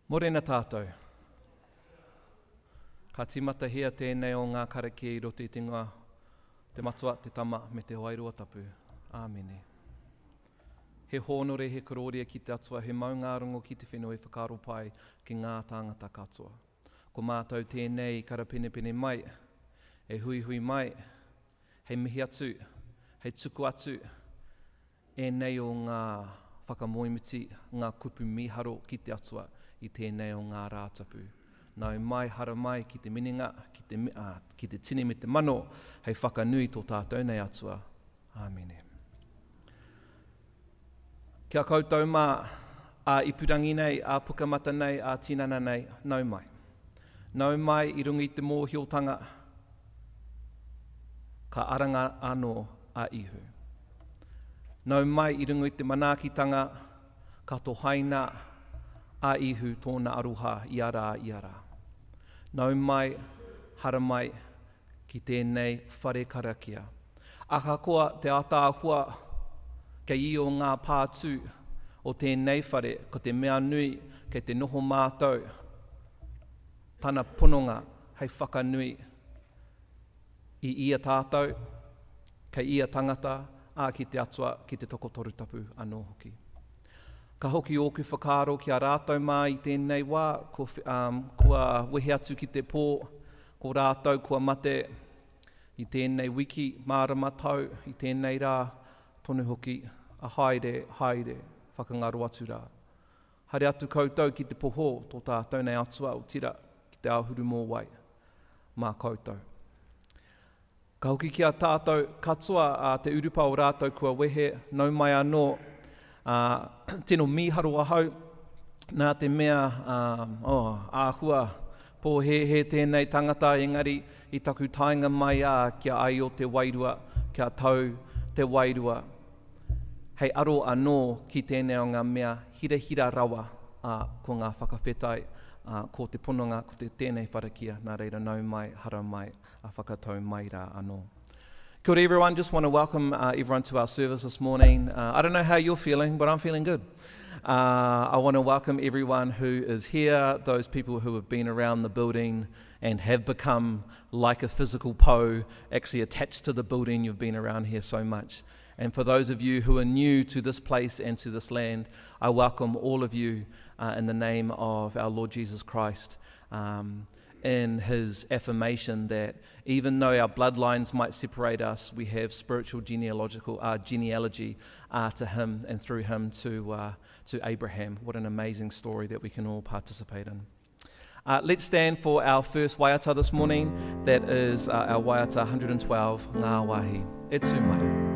Morena tātou. Ka tīmatahia tēnei o ngā karakia i roto i te ingoa te Matua, te Tama, me te Wairua Tapu. Āmene. He hōnore, he korōria ki te Atua, he maungārongo ki te whenua i whakaaro pai ki ngā tāngata katoa. Ko mātou tēnei i karapenepene mai, e huihui mai, hei mihi atu, hei tuku atu ēnei o ngā whakamoemiti, ngā kupu mīharo ki te Atua i tēnei o ngā rā tapu. Nau mai, haramai ki te minenga, ki te, ā, ki te tini me te mano, hei whakanui tō tātou nei Atua. Āmene. Kia koutou mā, ā ipurangi nei, ā pukamata nei, ā tinana nei, nau mai. Nau mai i runga i te mōhiotanga, ka aranga anō a Ihu. Nau mai i runga i te manaakitanga, ka tohaina a Ihu tōna aroha ia rā, ia rā. Nau mai, haramai ki tēnei whare karakia. Ahakoa te ātaahua kei io ngā pātū o tēnei whare, ko te mea nui kei te noho mātou tana pononga hei whakanui i ia tātou, kei ia tangata, ā, ki te Atua, ki te Tokotoru Tapu anō hoki. Ka hoki ōku whakaaro ki a rātou mā i tēnei wā, ko, um, kua wehe atu ki te pō, ko rātou kua mate i tēnei wiki, mārama tau, i tēnei rā tonu hoki, a haere, haere, whakangaro atu rā. Haere atu koutou ki te poho tō tātou nei Atua, otira, ki te āhuru mōwai mā koutou. Ka hoki ki a tātou katoa a te urupa o rātou kua wehe, nau mai anō, ā, tino mīharo ahau, nā te mea, ā, oh, āhua pōhēhē tēnei tangata, engari i taku taenga mai ā, kia aio te wairua, kia tau te wairua, hei aro anō ki tēnei o ngā mea hirahira rawa, ā, ko ngā whakawhetai, ā, ko te pononga, ko te tēnei wharakia, nā reira nau mai, hara mai, a whakatau mai rā anō. Kia ora everyone, just want to welcome uh, everyone to our service this morning. Uh, I don't know how you're feeling, but I'm feeling good. Uh, I want to welcome everyone who is here, those people who have been around the building and have become like a physical po, actually attached to the building. You've been around here so much. And for those of you who are new to this place and to this land, I welcome all of you uh, in the name of our Lord Jesus Christ. Um, in his affirmation that even though our bloodlines might separate us, we have spiritual genealogical uh, genealogy uh, to him and through him to, uh, to Abraham. What an amazing story that we can all participate in. Uh, let's stand for our first waiata this morning. That is uh, our waiata 112, Ngā Wāhi. E tū mai.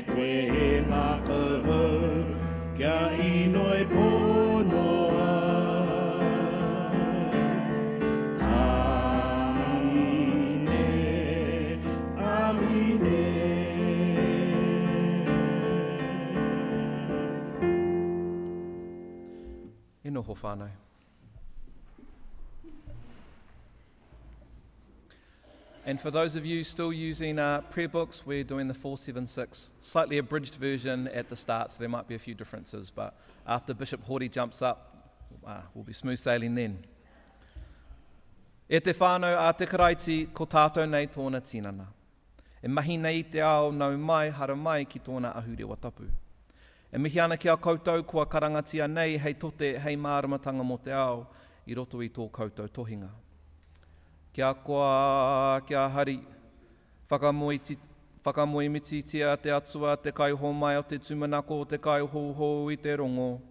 koe he ngākau hou, kia inoi pono ai. Amine, amine. E noho whānau. And for those of you still using uh, prayer books, we're doing the 476, slightly abridged version at the start, so there might be a few differences. But after Bishop Hori jumps up, uh, we'll be smooth sailing then. E te whānau a te Karaiti, ko tātou nei tōna tinana. E mahi nei i te ao nau mai, hara mai ki tōna ahurewa tapu. E mihi ana ki a koutou kua karangatia nei hei tote, hei māramatanga mō te ao i roto i tō koutou tohinga. Kia koa, kia hari, whakamoiti, whakamoemititia te Atua, te Kaihōmai o te tūmanako, te Kaihouhou i te rongo.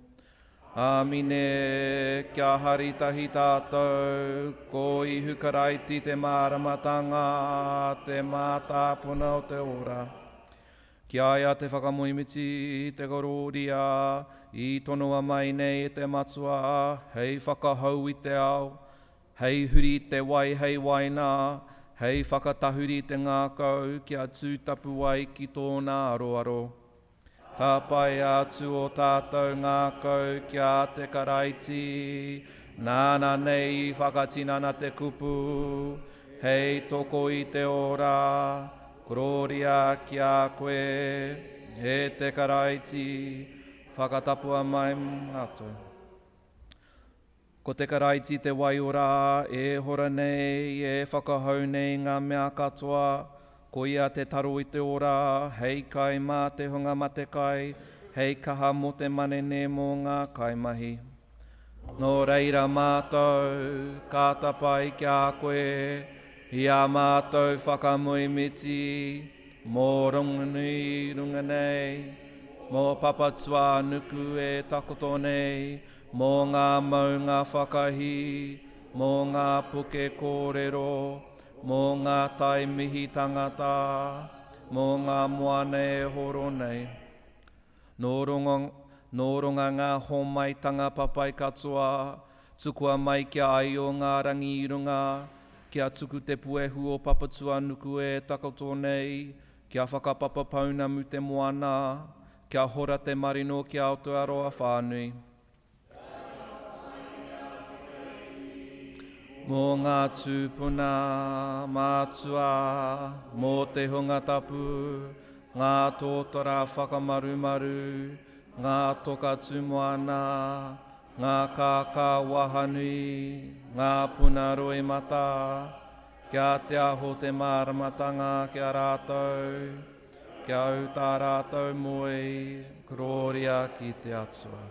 Āmine, kia hari tahi tātou, ko Ihu Karaiti te māramatanga, te mātāpuna o te ora. Ki a ia te whakamoemiti, te korōria, i tonoa mai nei e te Matua, hei whakahou i te ao, hei huri i te wai hei waina, hei whakatahuri i te ngākau kia tū tapu ai ki tōna aroaro. Tāpaea atu ō tātou ngākau ki a te Karaiti, nāna nei i whakatinana te kupu, hei toko i te ora, korōria ki a koe, e te Karaiti, whakatapua mai mātou. Ko te Karaiti te waiora e hora nei, e whakahau nei ngā mea katoa, ko ia te taro i te ora, hei kai mā te hunga matekai, hei kaha mō te manene mō ngā kaimahi. Nō reira mātou, ka tapae ki a koe, i ā mātou whakamoemiti, mō Rongonui i runga nei, mō Papatūānuku e takoto nei, Mō ngā maunga whakahī, mō ngā puke kōrero, mō ngā tai mihi tangata, mō ngā moana e horo nei. Nō rongo, nō runga ngā hōmaitanga papai katoa, tukua mai kia aio ngā rangi i runga, kia tuku te puehu o Papatūānuku e takoto nei, kia whakapapa pounamu te moana, Kia hora te marino ki Aotearoa whānui. Mō ngā tūpuna, mātua, mō te hunga tapu, ngā tōtara whakamarumaru, ngā toka tūmoana, ngā kākā wahanui, ngā puna roimata, kia te aho te māramatanga ki a rātou. Kia au tā rātou moe, korōria ki te Atua.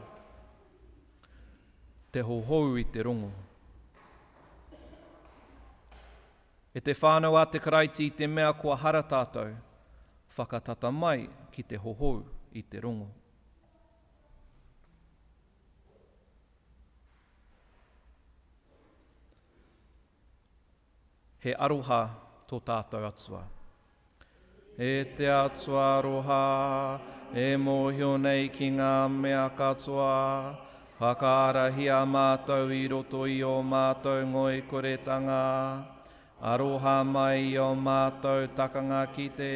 Te hohou i te rongo. E te whānau a te Karaiti i te mea kua hara tātou, whakatata mai ki te hohou i te rongo. He aroha tō tātou Atua. E te Atua aroha, e mōhio nei ki ngā mea katoa, whakaarahia mātou i roto i ō mātou ngoikoretanga, aroha mai i ō mātou takanga ki te,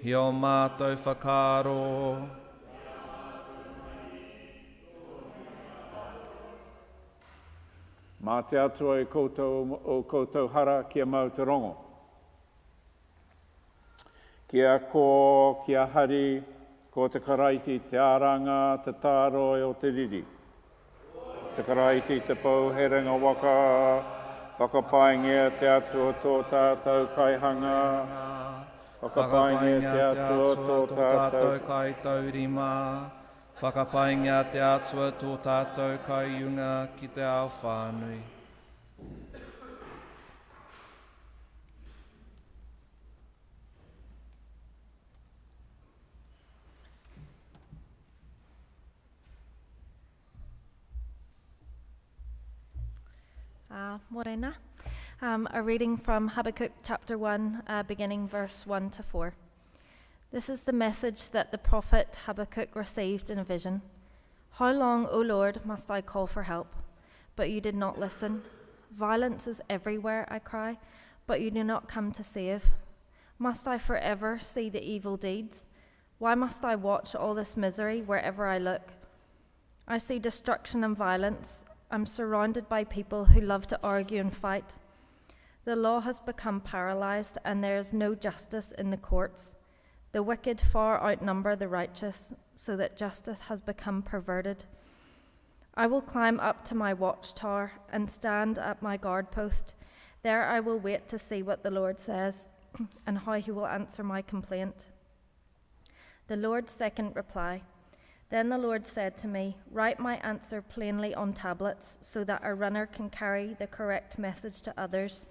i ō mātou whakaaro. Mā te Atua e koutou ō koutou hara kia mau te rongo. Kia kō, kia hari, ko te Karaiti te aranga, te tāroi o te riri. Te Karaiti te pou herenga waka, whakapaingia te Atua tō tātou Kaihanga, whakapaingia te Atua tō tātou Kaitaurima, Whakapaingia te Atua tō tātou Kaiunga ki te ao whānui. Uh, morena. Um, a reading from Habakkuk chapter 1, uh, beginning verse 1 to 4. This is the message that the prophet Habakkuk received in a vision. How long, O Lord, must I call for help? But you did not listen. Violence is everywhere, I cry, but you do not come to save. Must I forever see the evil deeds? Why must I watch all this misery wherever I look? I see destruction and violence. I'm surrounded by people who love to argue and fight. The law has become paralyzed, and there is no justice in the courts. The wicked far outnumber the righteous, so that justice has become perverted. I will climb up to my watchtower and stand at my guard post. There I will wait to see what the Lord says and how he will answer my complaint. The Lord's second reply. Then the Lord said to me, Write my answer plainly on tablets, so that a runner can carry the correct message to others.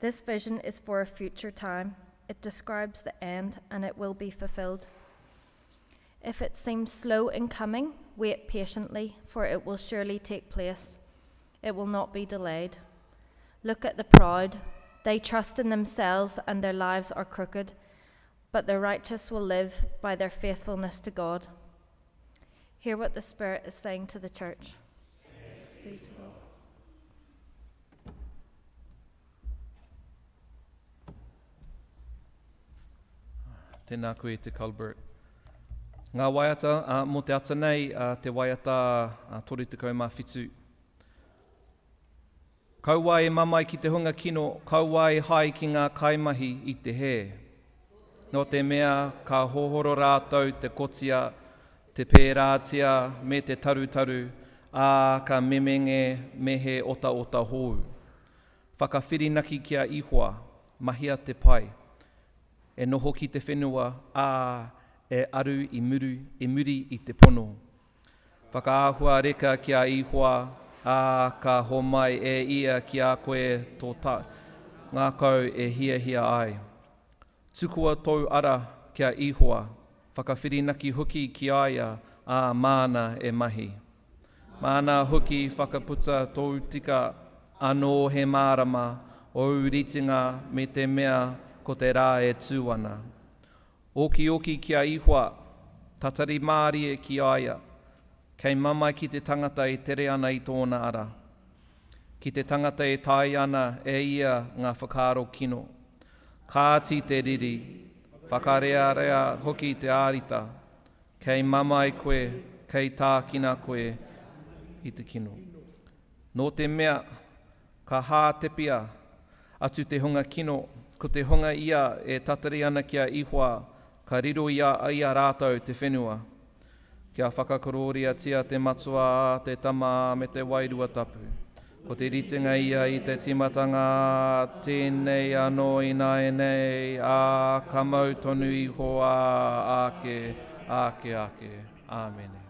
This vision is for a future time. It describes the end, and it will be fulfilled. If it seems slow in coming, wait patiently, for it will surely take place. It will not be delayed. Look at the proud. They trust in themselves, and their lives are crooked, but the righteous will live by their faithfulness to God. Hear what the Spirit is saying to the church. Thanks be to God. Tēnā koe te Culbert. Ngā waiata uh, mō te ata nei, uh, te waiata uh, 37. Kaua e mamae ki te hunga kino, kaua e hae ki ngā kaimahi i te hē. Nō te mea ka hohoro rātou te kotia, te pērātia me te tarutaru, ā, ka memenge me he otaota hou. Whakawhirinaki ki a Ihoa, mahia te pai. E noho ki te whenua, ā, e aru i muru, i muri i te pono. Whakaahua reka ki a Ihoa, ā, ka homai e ia ki a koe tō ngākau e hiahia ai. Tukua tōu ara ki a Ihoa, whakawhirinaki hoki ki a ia, ā, māna e mahi. Māna hoki whakaputa tōu tika, anō he mārama, ōu ritenga me te mea ko te rā e tū ana. Okioki ki a Ihoa, tatari mārie ki a ia, kei mamae ki te tangata e tere ana i tōna ara, ki te tangata e taea ana e ia ngā whakaaro kino. Kāti te riri, whakarearea hoki te ārita, kei mamae koe, kei tākina koe i te kino. Nō te mea, ka hātepia atu te hunga kino, ko te hunga ia e tatari ana ki a Ihoa, ka riro i a ia rātou te whenua. Kia whakakorōriatia te Matua, te Tama, me te Wairua Tapu. Ko te ritenga ia i te tīmatanga, tēnei anō ināianei, ā, ka mau tonu iho ā, āke, āke, āke. Āmene.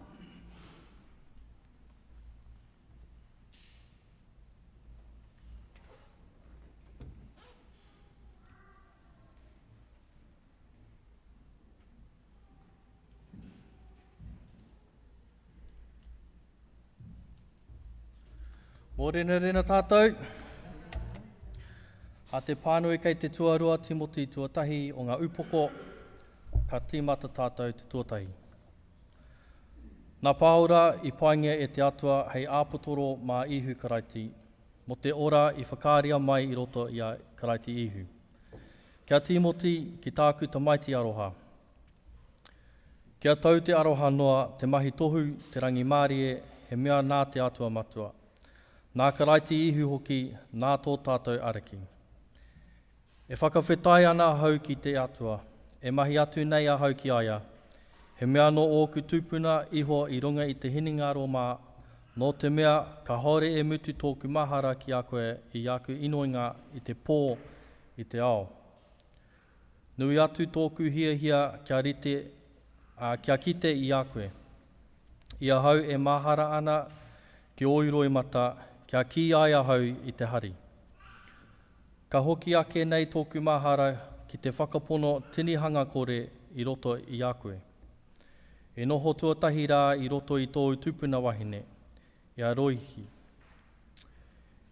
Mōrenerena tātou. A te pānui kei te tuarua Timoti tuatahi o ngā upoko, ka tīmata tātou te tuatahi. Nā Pāora i paingia e te Atua hei āpotoro mā Īhu Karaiti, mō te ora i whakaaria mai i roto i a Karaiti Īhu. Ki a Tīmoti, ki tāku tamaiti aroha. Kia tau te aroha noa, te mahi tohu, te rangimārie, he mea nā te Atua Matua, nā Karaiti Īhu hoki, nā tō tātou Ariki. E whakawhetai ana ahau ki te Atua, e mahi atu nei ahau ki a ia, he mea nō ōku tūpuna iho i runga i te hinengaro mā, nō te mea kāore e mutu tōku mahara ki a koe i aku inoinga i te pō, i te ao. Nui atu tōku hiahia kia rite, ā, kia kite i a koe. I ahau e mahara ana ki ōu roimata, kia kī ai ahau i te hari. Ka hoki ake nei tōku mahara ki te whakapono tinihanga kore i roto i a koe. E noho tuatahi rā i roto i tōu tupuna wahine, i a Roihi.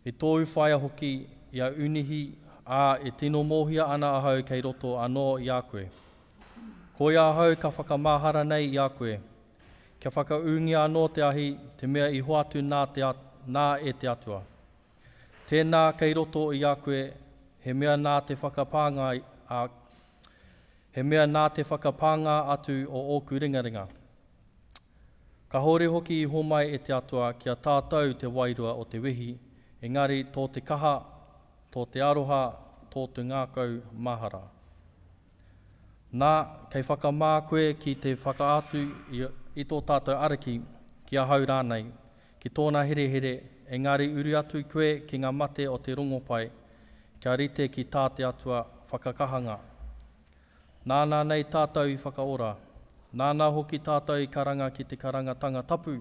I tōu whaea hoki, i a Unihi, ā, e tino mōhia ana ahau kei roto anō i a koe. Koia ahau ka whakamahara nei i a koe, kia whakaūngia anō te ahi, te mea i hoatu nā, te, nā e te Atua. Tēnā kei roto i a koe, he mea nā te whakapānga a, he mea nā te whakapānga atu o ōku ringaringa. Kahore hoki i homai e te Atua kia tātou te wairua o te wehi, engari tō te kaha, tō te aroha, tō te ngākau mahara. Nā, kei whakamā koe ki te whakaatu i, i tō tātou Ariki, ki ahau rānei, ki tōna herehere, engari uru atu koe ki ngā mate o te rongopai, kia rite ki tā te Atua whakakahanga. Nāna nei tātou i whakaora, nāna hoki tātou i karanga ki te karangatanga tapu.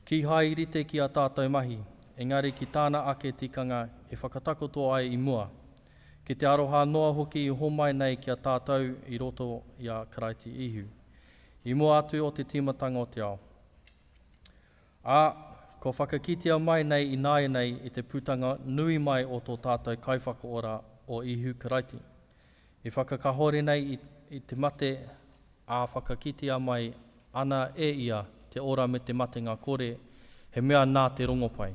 Kīhai i rite ki a tātou mahi, engari ki tāna ake tikanga e whakatakoto ai i mua, ki te aroha noa hoki i homai nei ki a tātou i roto i a Karaiti Īhu, i mua atu o te tīmatanga o te ao. Ā, kua whakakitea mai nei ināianei i te putanga nui mai o tō tātou Kaiwhakaora o Īhu Karaiti, i whakakahore nei i, i te mate, ā, whakakitea mai ana e ia te ora me te matenga kore, he mea nā te rongopai.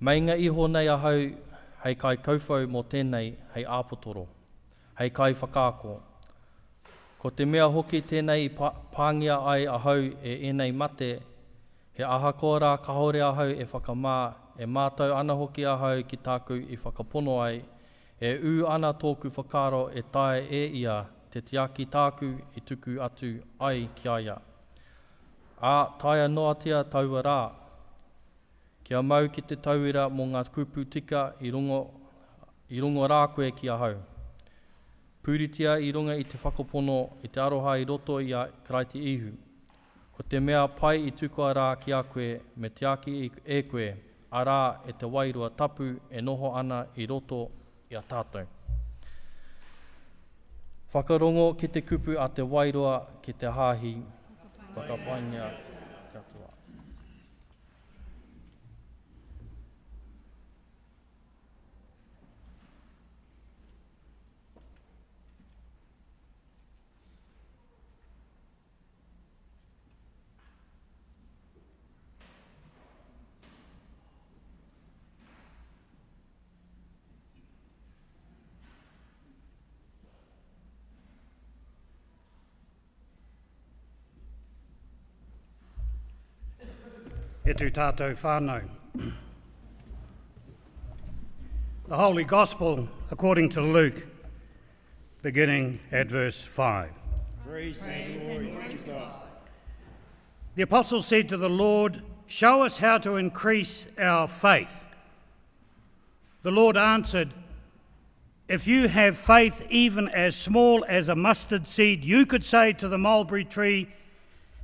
Meinga iho nei ahau hei kaikauwhau mō tēnei hei āpotoro, hei kaiwhakaako. Ko te mea hoki tēnei i pāngia ai ahau e ēnei mate, he ahakoa rā kāore ahau e whakamā, e mātau ana hoki ahau ki tāku i whakapono ai, e ū ana tōku whakaaro e taea e ia te tiaki tāku i tuku atu ai ki a ia. Ā, taea noatia taua rā. Kia mau ki te tauira mō ngā kupu tika i rongo, i rongo rā koe ki ahau. Puritia i runga i te whakapono, i te aroha i roto i a Karaiti Īhu. Ko te mea pai i tukua rā ki a koe, me tiaki e koe, arā, e te Wairua Tapu e noho ana i roto i a tātou. Whakarongo ki te kupu a te Wairua ki te Hāhi, whakapaingia te Atua. E tū tātou whānau. The Holy Gospel according to Luke, beginning at verse 5. Praise and glory to God. The apostle said to the Lord, Show us how to increase our faith. The Lord answered, If you have faith even as small as a mustard seed, you could say to the mulberry tree,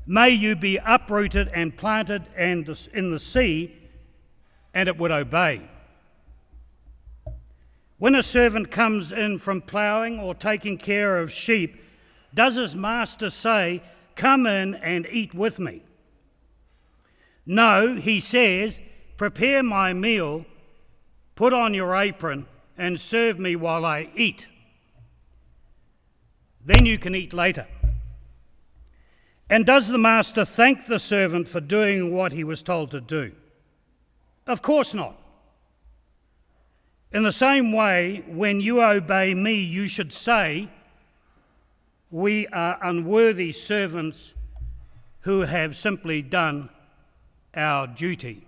May you be uprooted and planted and in the sea, and it would obey. When a servant comes in from ploughing or taking care of sheep, does his master say, Come in and eat with me? No, he says, Prepare my meal, put on your apron, and serve me while I eat. Then you can eat later. And does the master thank the servant for doing what he was told to do? Of course not. In the same way, when you obey me, you should say, We are unworthy servants who have simply done our duty.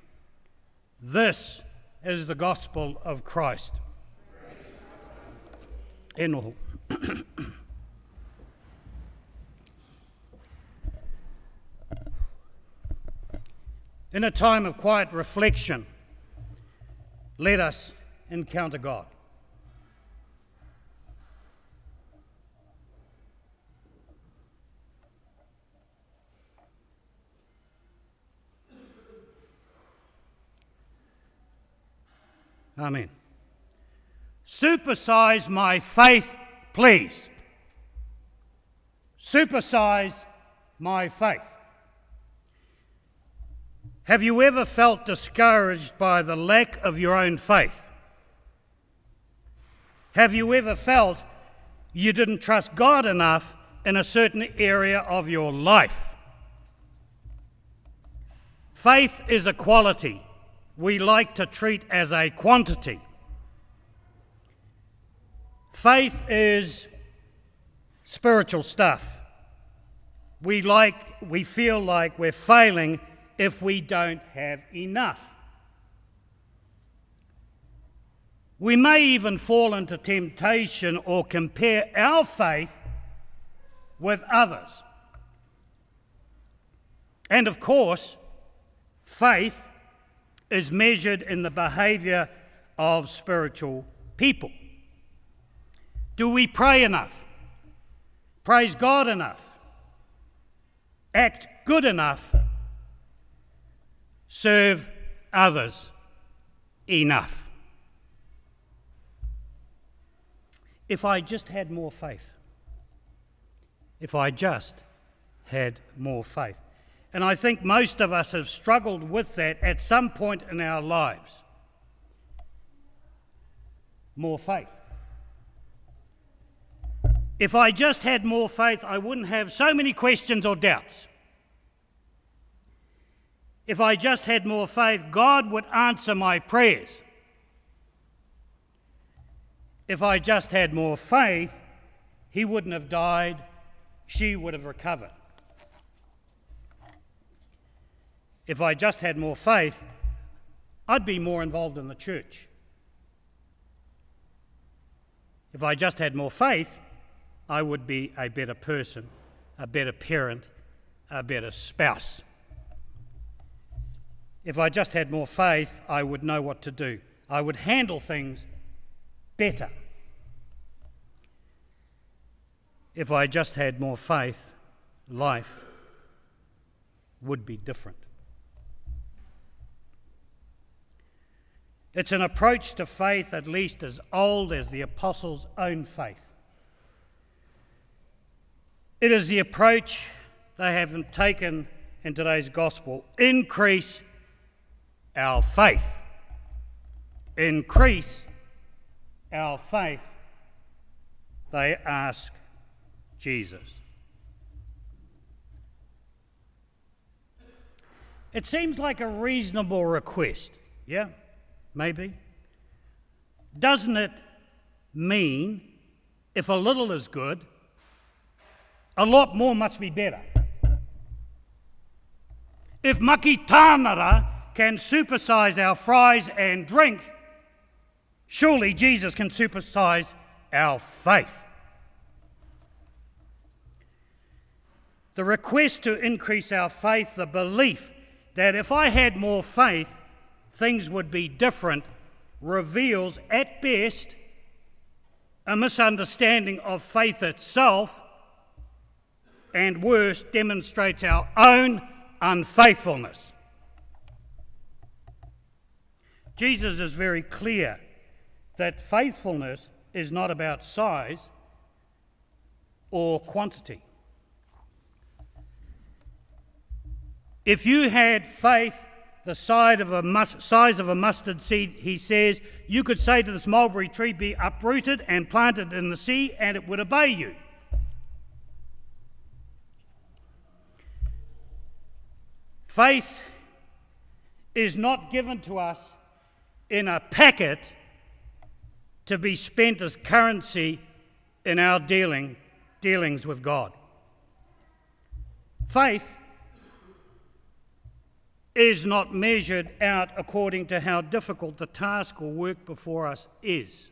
This is the gospel of Christ. E noho. In a time of quiet reflection, let us encounter God. Amen. Supersize my faith, please. Supersize my faith. Have you ever felt discouraged by the lack of your own faith? Have you ever felt you didn't trust God enough in a certain area of your life. Faith is a quality we like to treat as a quantity. Faith is spiritual stuff. We, like, we feel like we're failing if we don't have enough. We may even fall into temptation or compare our faith with others. And of course, faith is measured in the behavior of spiritual people. Do we pray enough? Praise God enough? Act good enough? Serve others enough? If I just had more faith. If I just had more faith. And I think most of us have struggled with that at some point in our lives. More faith. If I just had more faith, I wouldn't have so many questions or doubts. If I just had more faith, God would answer my prayers. If I just had more faith, he wouldn't have died, she would have recovered. If I just had more faith, I'd be more involved in the church. If I just had more faith, I would be a better person, a better parent, a better spouse. If I just had more faith, I would know what to do. I would handle things better. If I just had more faith, life would be different. It's an approach to faith at least as old as the apostles' own faith. It is the approach they have taken in today's gospel. Increase our faith. Increase our faith, they ask Jesus. It seems like a reasonable request, yeah? Maybe. Doesn't it mean if a little is good, a lot more must be better? If Maki Tānara can supersize our fries and drink, surely Jesus can supersize our faith. The request to increase our faith, the belief that if I had more faith, things would be different, reveals at best a misunderstanding of faith itself, and worse, demonstrates our own unfaithfulness. Jesus is very clear that faithfulness is not about size or quantity. If you had faith the size of a mustard seed, he says, you could say to this mulberry tree, be uprooted and planted in the sea, and it would obey you. Faith is not given to us in a packet to be spent as currency in our dealings with God. Faith is not measured out according to how difficult the task or work before us is.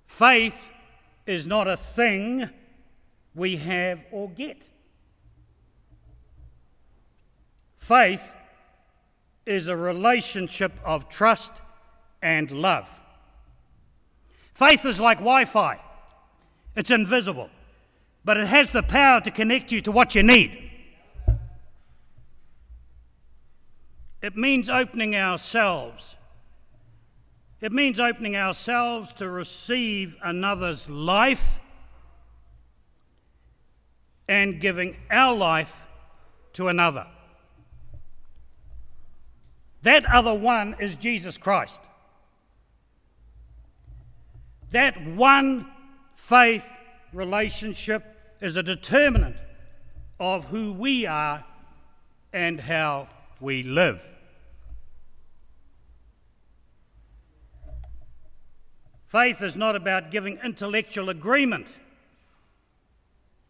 Faith is not a thing we have or get. Faith is a relationship of trust and love. Faith is like Wi-Fi. It's invisible, but it has the power to connect you to what you need. It means opening ourselves. It means opening ourselves to receive another's life and giving our life to another. That other one is Jesus Christ. That one faith relationship is a determinant of who we are and how we live. Faith is not about giving intellectual agreement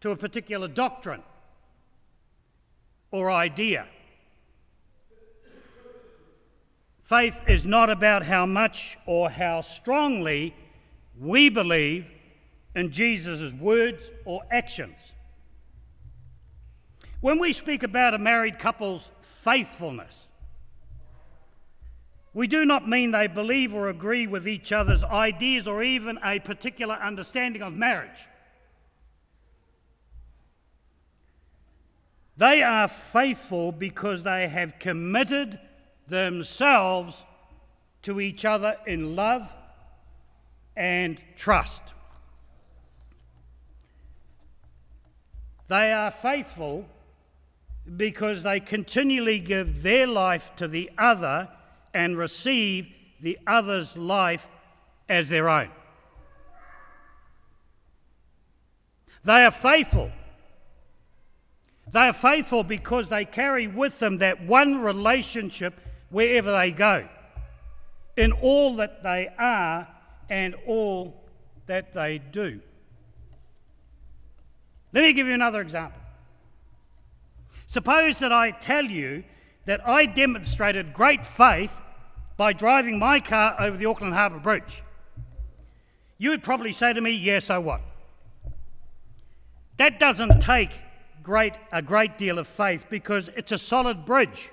to a particular doctrine or idea. Faith is not about how much or how strongly we believe in Jesus' words or actions. When we speak about a married couple's faithfulness, we do not mean they believe or agree with each other's ideas or even a particular understanding of marriage. They are faithful because they have committed themselves to each other in love and trust. They are faithful because they continually give their life to the other and receive the other's life as their own. They are faithful. They are faithful because they carry with them that one relationship wherever they go, in all that they are and all that they do. Let me give you another example. Suppose that I tell you that I demonstrated great faith by driving my car over the Auckland Harbour Bridge. You would probably say to me, yeah, so what? That doesn't take a great deal of faith because it's a solid bridge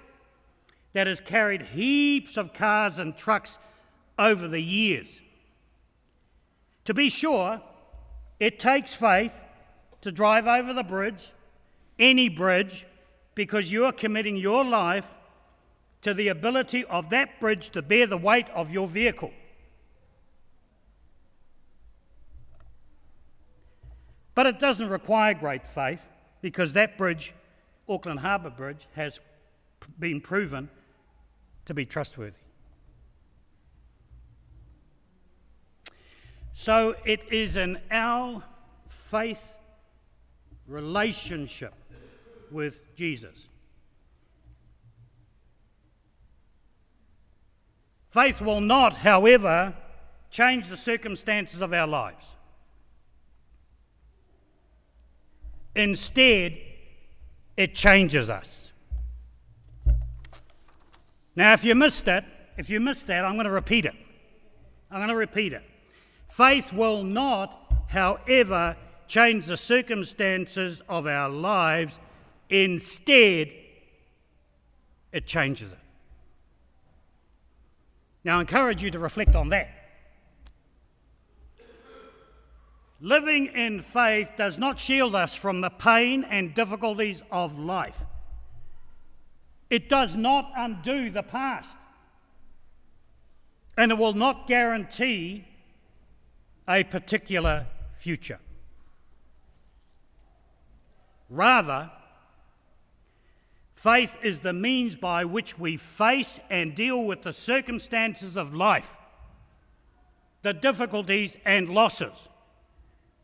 that has carried heaps of cars and trucks over the years. To be sure, it takes faith to drive over the bridge, any bridge, because you are committing your life to the ability of that bridge to bear the weight of your vehicle. But it doesn't require great faith because that bridge, Auckland Harbour Bridge, has been proven to be trustworthy. So it is in our faith relationship with Jesus. Faith will not, however, change the circumstances of our lives. Instead, it changes us. Now, if you missed that, I'm going to repeat it. Faith will not, however, change the circumstances of our lives. Instead, it changes it. Now, I encourage you to reflect on that. Living in faith does not shield us from the pain and difficulties of life. It does not undo the past. And it will not guarantee a particular future. Rather, faith is the means by which we face and deal with the circumstances of life, the difficulties and losses,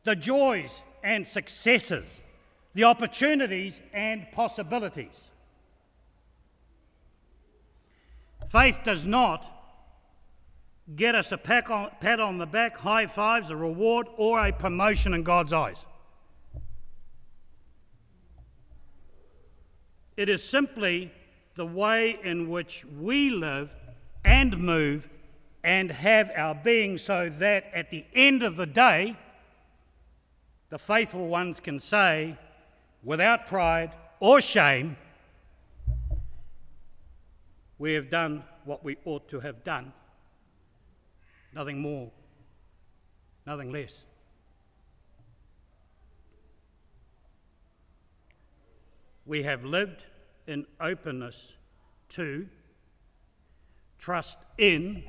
the joys and successes, the opportunities and possibilities. Faith does not get us a pat on the back, high fives, a reward, or a promotion in God's eyes. It is simply the way in which we live and move and have our being, so that at the end of the day, the faithful ones can say, without pride or shame, we have done what we ought to have done. Nothing more, nothing less. We have lived in openness to, trust in,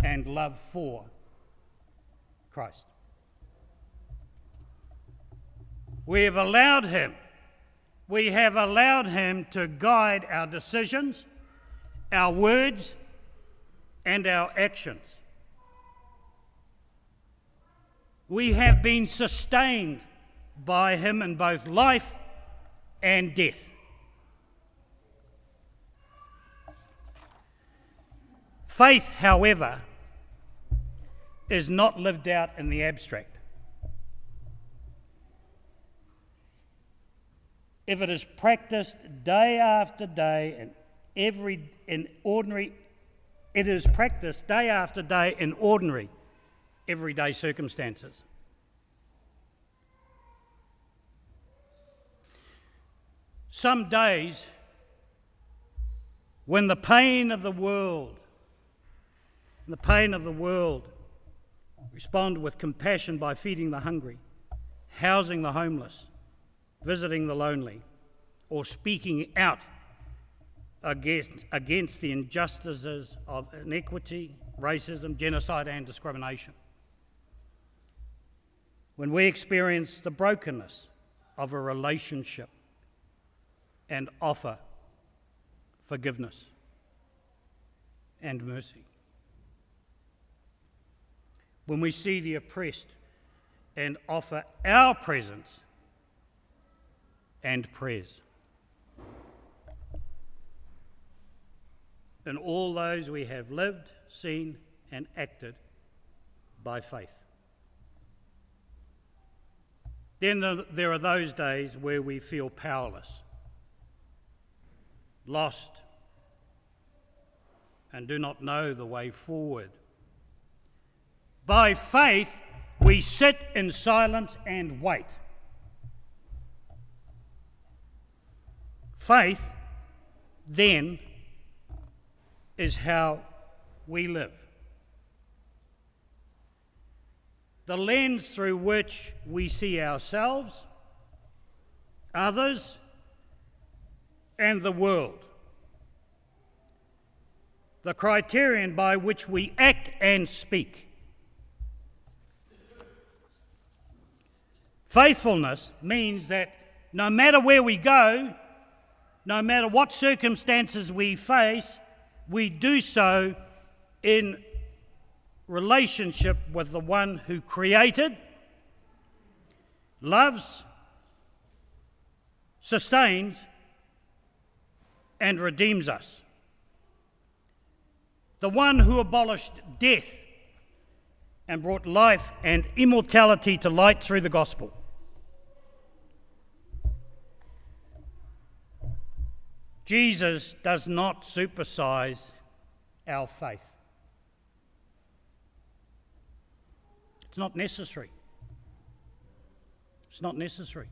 and love for Christ. We have allowed him. We have allowed him to guide our decisions, our words, and our actions. We have been sustained by him in both life and death. Faith, however, is not lived out in the abstract. If it is practiced day after day and every in ordinary it is practiced day after day in ordinary everyday circumstances. Some days when the pain of the world the pain of the world respond with compassion by feeding the hungry, housing the homeless, visiting the lonely, or speaking out against, against the injustices of inequity, racism, genocide, and discrimination. When we experience the brokenness of a relationship and offer forgiveness and mercy. When we see the oppressed and offer our presence and prayers. In all those we have lived, seen, and acted by faith. Then the, there are those days where we feel powerless, lost, and do not know the way forward. By faith, we sit in silence and wait. Faith, then, is how we live. The lens through which we see ourselves, others, and the world. The criterion by which we act and speak. Faithfulness means that no matter where we go, no matter what circumstances we face, we do so in relationship with the one who created, loves, sustains, and redeems us. The one who abolished death and brought life and immortality to light through the gospel. Jesus does not supersize our faith. It's not necessary. It's not necessary.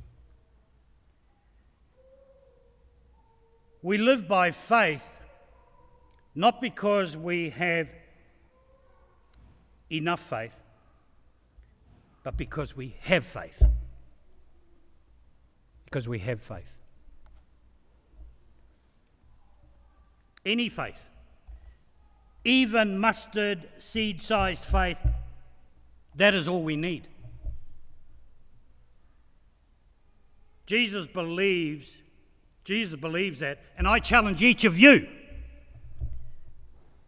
We live by faith not because we have enough faith, but because we have faith. Because we have faith. Any faith, even mustard seed sized faith, that is all we need. Jesus believes, Jesus believes that, and I challenge each of you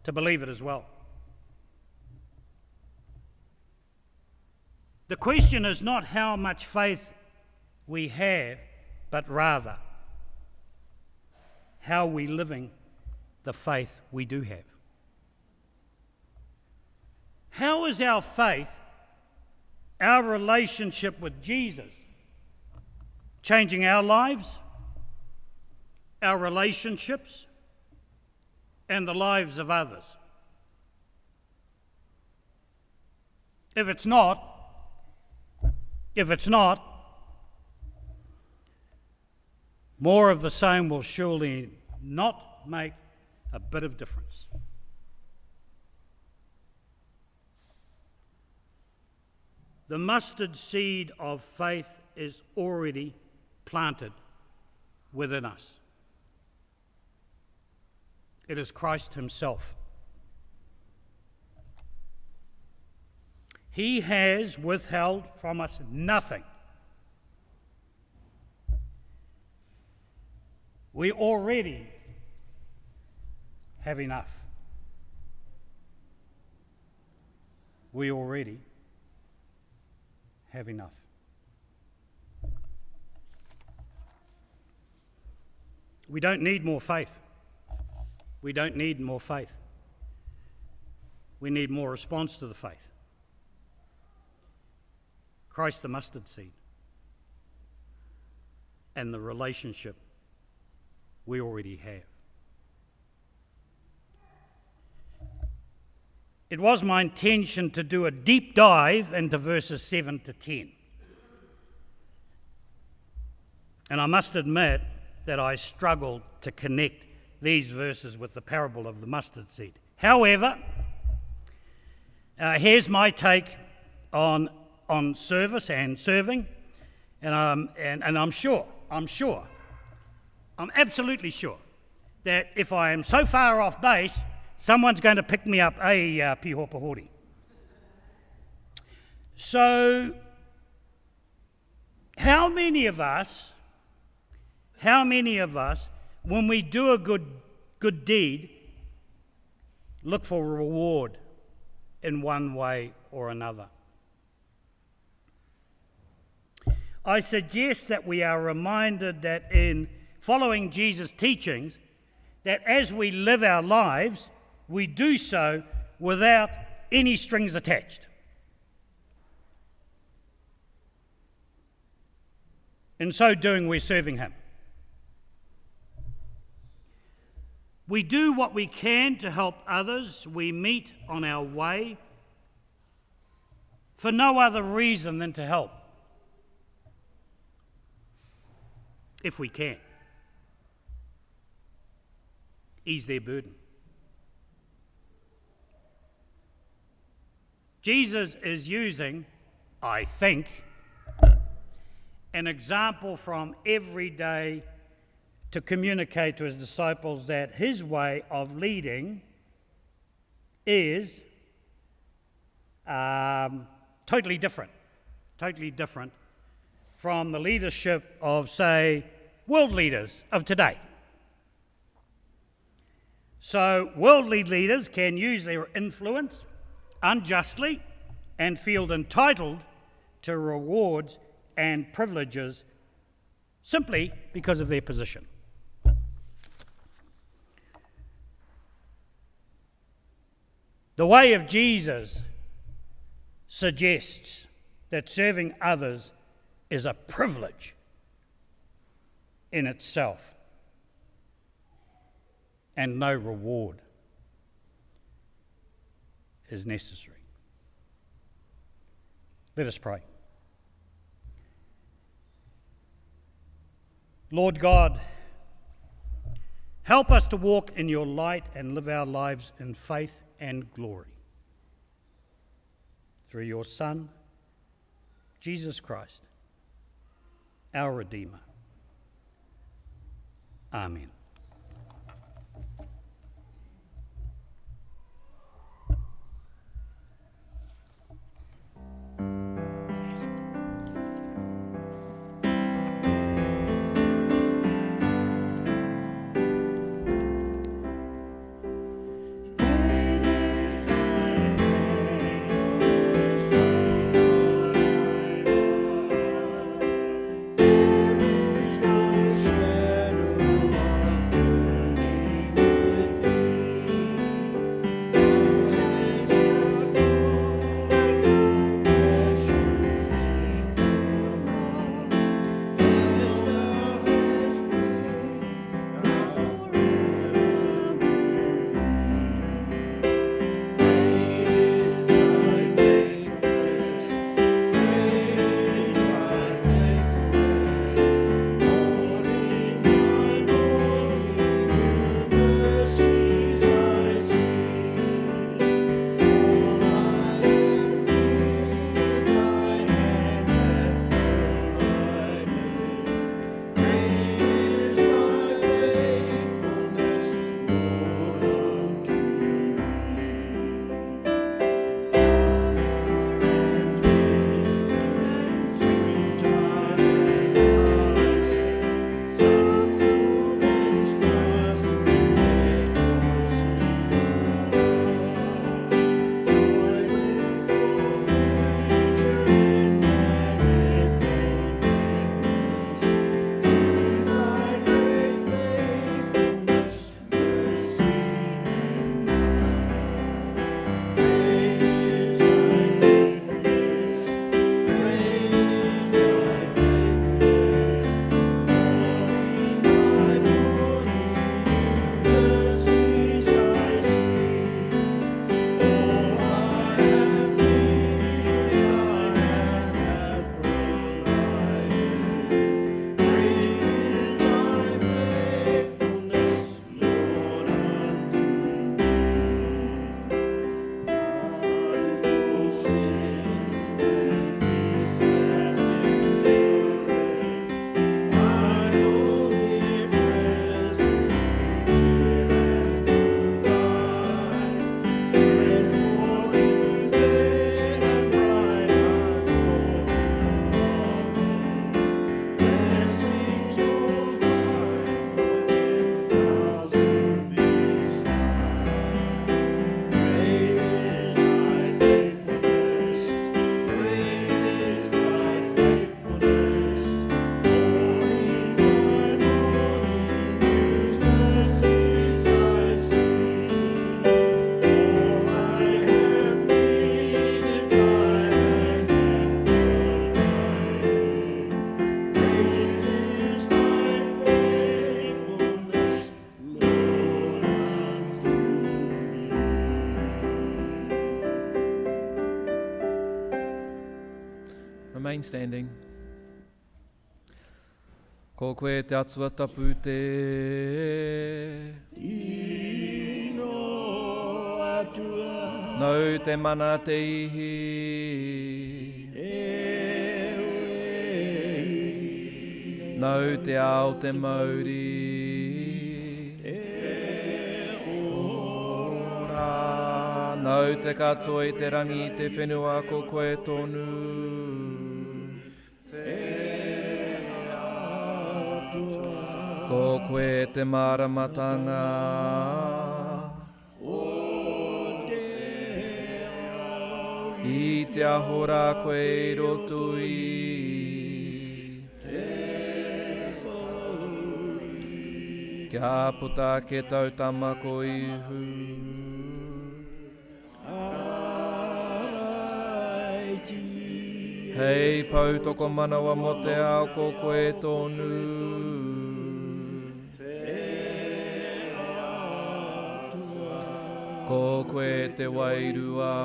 to believe it as well. The question is not how much faith we have, but rather how we living the faith we do have. How is our faith, our relationship with Jesus, changing our lives, our relationships, and the lives of others? If it's not, if it's not, more of the same will surely not make a bit of difference. The mustard seed of faith is already planted within us. It is Christ Himself. He has withheld from us nothing. We already have enough. We already have enough. We don't need more faith. We don't need more faith. We need more response to the faith. Christ the mustard seed and the relationship we already have. It was my intention to do a deep dive into verses 7 to 10. And I must admit that I struggled to connect these verses with the parable of the mustard seed. However, here's my take on service and serving, and I'm absolutely sure that if I am so far off base, someone's going to pick me up a Pihopa Hori. So, how many of us, when we do a good deed, look for reward in one way or another? I suggest that we are reminded that in following Jesus' teachings, that as we live our lives, we do so without any strings attached. In so doing, we're serving him. We do what we can to help others we meet on our way for no other reason than to help, if we can. Ease their burden. Jesus is using, I think, an example from every day to communicate to his disciples that his way of leading is totally different from the leadership of, say, world leaders of today. So worldly leaders can use their influence unjustly and feel entitled to rewards and privileges simply because of their position. The way of Jesus suggests that serving others is a privilege in itself and no reward is necessary. Let us pray. Lord God, help us to walk in your light and live our lives in faith and glory. Through your Son, Jesus Christ, our Redeemer. Amen. Shadow Remain standing. Ko koe te Atua tapu te. Tino Atua. Nau te mana te ihi. E wehi nei. Nau te ao te mauri. Te ora. Nau te katoa i te rangi i te whenua ko koe tonu. Te Atua. Ko koe te māramatanga. O te ao. I te aho rā koe i roto i. Te pōuri. Kia puta ake tau tama ko Ihu. Karaiti. Hei pou tokomanawa mo te ao ko koe tonu. Te Atua. Ko koe te Wairua.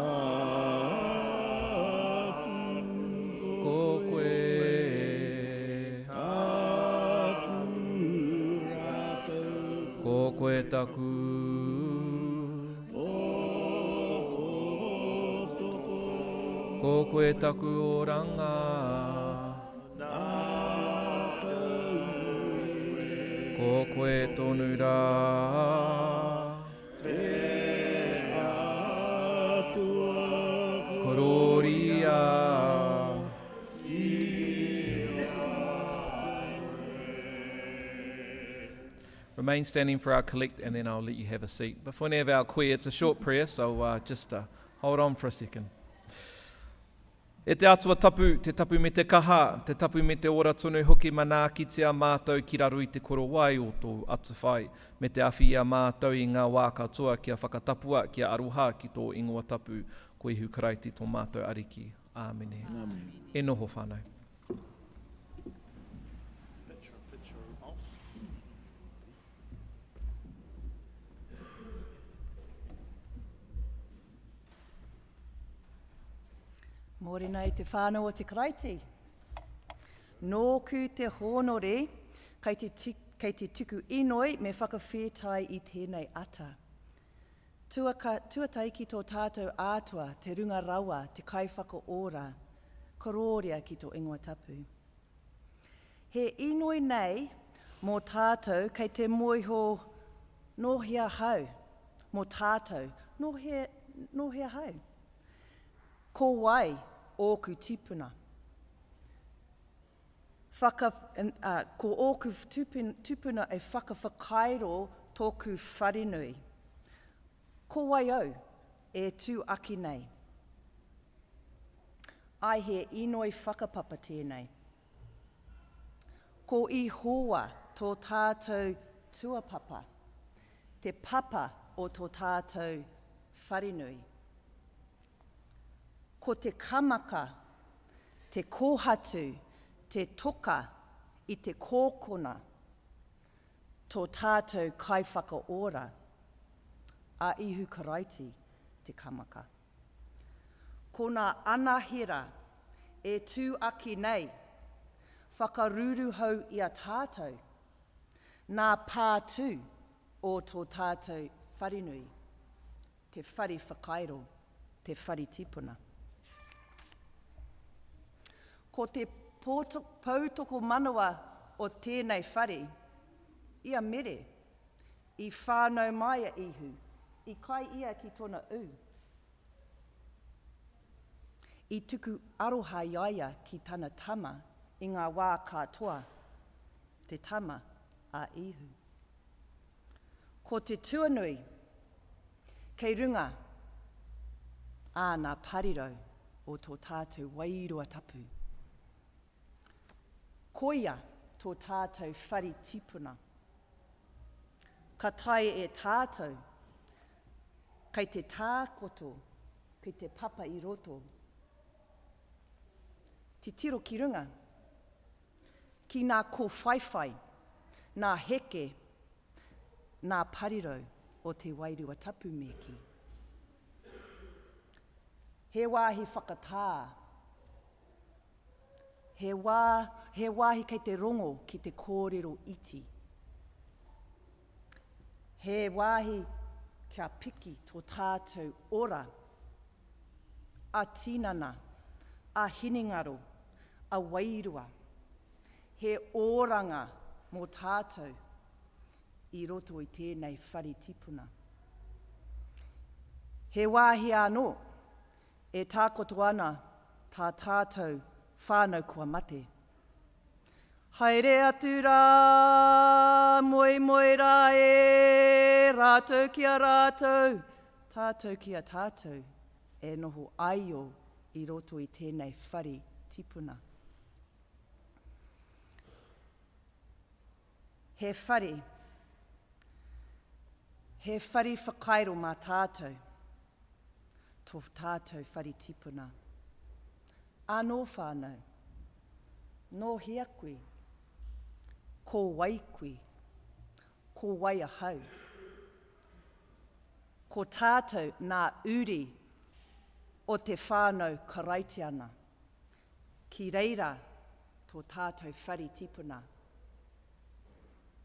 Tapu. Ko koe. Taku rākau. Ko koe taku. Tokotoko. Ko koe taku oranga. Nākau e. Ko koe tonu rā. Te Atua. Kororia. Remain standing for our collect and then I'll let you have a seat. Before we have our kuia, it's a short prayer, so just hold on for a second. E te Atua tapu, te tapu me te kaha, te tapu me te ora tonu hoki manaakitia mātou ki raro i te korowai o tōu atawhai, me te awhi i a mātou i ngā wā katoa kia whakatapua, kia aroha ki tō ingoa tapu, ko Ihu Karaiti tō mātou Ariki. Āmene. E noho whānau. Mōrena i te whānau o te Karaiti. Nōku te hōnore kei te, kei te tuku inoi me whakawhētai i tēnei ata. Tuaka, tuatai ki tō tātou Atua, te runga rawa, te kaiwhakaora, korōria ki tō ingoa tapu. He inoi nei mō tātou kei te moeho nō hea hau, mō tātou, nō hea, nō hea hau. Ko wai ōku tīpuna? Whaka, uh, ko ōku tūpuna e whakawhakairo tōku wharenui. Ko wai au e tū ake nei? Ai he inoi whakapapa tēnei. Ko Ihowa tō tātou tuapapa, te papa o tō tātou wharenui. Ko te kamaka, te kōhatu, te toka i te kōkona, tō tātou Kaiwhakaora, a Ihu Karaiti te kamaka. Ko nā anahera e tū ake nei, whakaruruhau i a tātou, nā pātū o tō tātou wharenui. Te whare whakairo, te whare tipuna. Ko te poutokomanawa o tēnei whare, i a Mere, i whānau mai a Ihu, i kai ia ki tona ū. I tuku aroha i a ia ki tana tama i ngā wā katoa, te tama a Ihu. Ko te tuanui kei runga ā nā parirau o tō tātou wairua tapu. Koia tō tātou whare tipuna. Ka taea e tātou, kei te tākoto, kei te papa i roto. Titiro ki runga, ki nā kōwhaiwhai, nā heke, nā parirau o te Wairua Tapu me kī. He wāhi whakatā. He wā, he wāhi kei te rongo ki te kōrero iti. He wāhi kia piki tō tātou ora, a tinana, a hinengaro, a wairua. He oranga mō tātou i roto i tēnei whare tipuna. He wāhi anō e takoto ana tā tātou whānau kua mate. Haere atu rā, moemoe rā e, rātou ki a rātou, tātou ki a tātou, e noho aio i roto i tēnei whare tipuna. He whare, he whare whakairo mā tātou, tō tātou whare tipuna. Anō whānau, nō hea koe? Ko wai koe? Ko wai ahau? Ko tātou nā uri o te whānau Karaitiana. Ki reira tō tātou whare tipuna.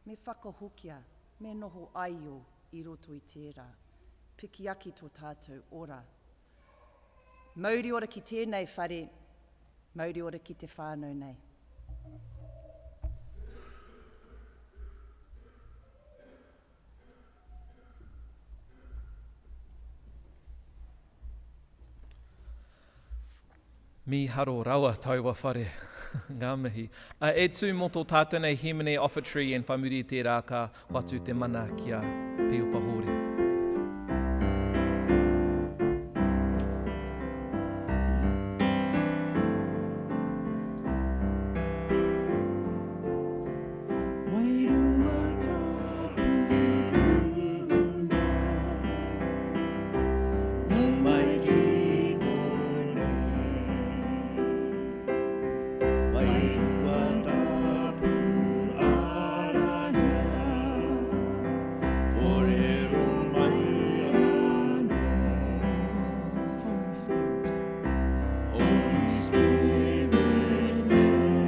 Me whakahokia, me noho aio i roto i tērā. Piki ake tō tātou ora. Mauri ora ki tēnei whare, mauri ora ki te whānau nei. Mīharo rawa taua whare. Ngā mihi. E tū mō tō tātou nei hīmene offertory and whai muri i tērā ka hoatu te mana ki a Piopa Hōri. Wairua tapu kuhu mai, nau mai ki konei. Wairua tapu arahia, kōrero mai anō. Holy Spirit. Holy Spirit,